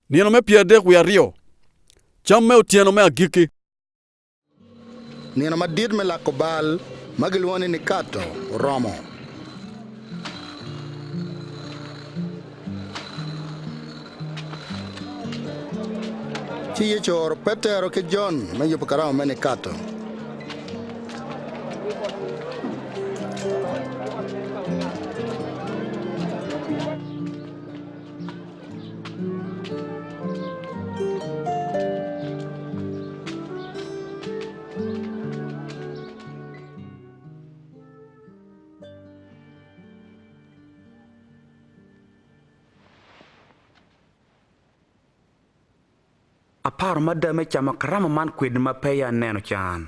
Nino me pyerdek wiye aryo, Cam me otyeno me agikki. Nino madit me lako bal, ma gilwongo ni Nikato, oromo. Ci Yecu ooro Petero ki Jon me yubo karama me Nikato. Aparo mada me camo karama man kwedwu ma peya aneno can.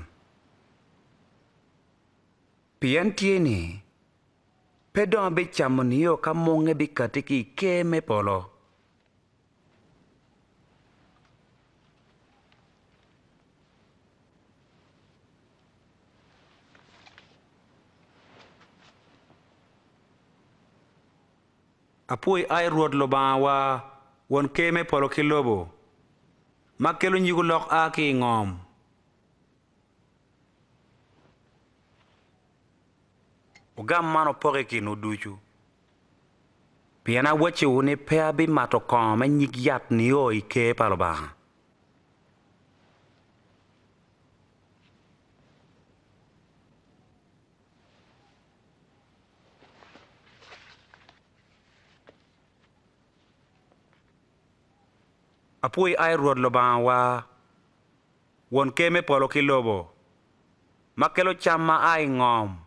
Pien tye ni, Pe dong abicamo nio ka munge bikatti ki i ker me polo. Apwoyi ai Rwot Lubangawa, Won Ker me polo ki lobo, ma kelo nyig olok a ki i ngom. Wugam man wupok i kinwu ducu, pien awacciwu ni pe abimato kongo me nyig yat nio i ker pa Lubanga. Apwoyi ai Rwot Lubangawa, Won Ker me polo ki lobo, ma kelo cam ma a i ngom.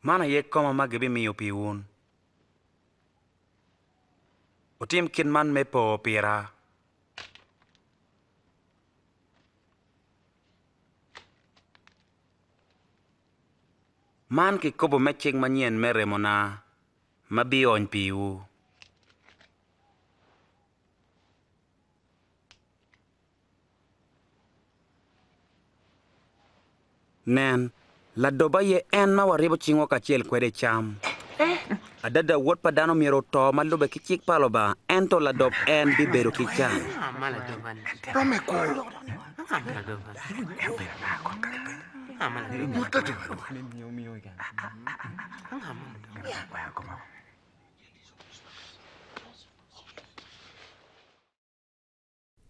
Man aye koma ma gibimiyo pi wun. Wutim kit man me po pira. Man kikopo me cik manyen me remona ma biony piwu. Nen, ladobo aye en ma waribo cingwa kacel kwede i cam. Adada Wod pa dano myero oto ma lubbe ki cik pa Lubanga, ento ladob en bibedo ki can.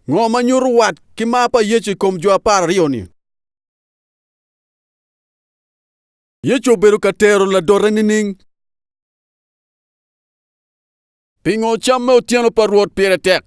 Ngo ma nyuto wat ki mar pa Yecu i kom jo 12-ni? Yecu obedo ka tero ladote nining? Pingo cam me otyeno pa Rwot pire tek?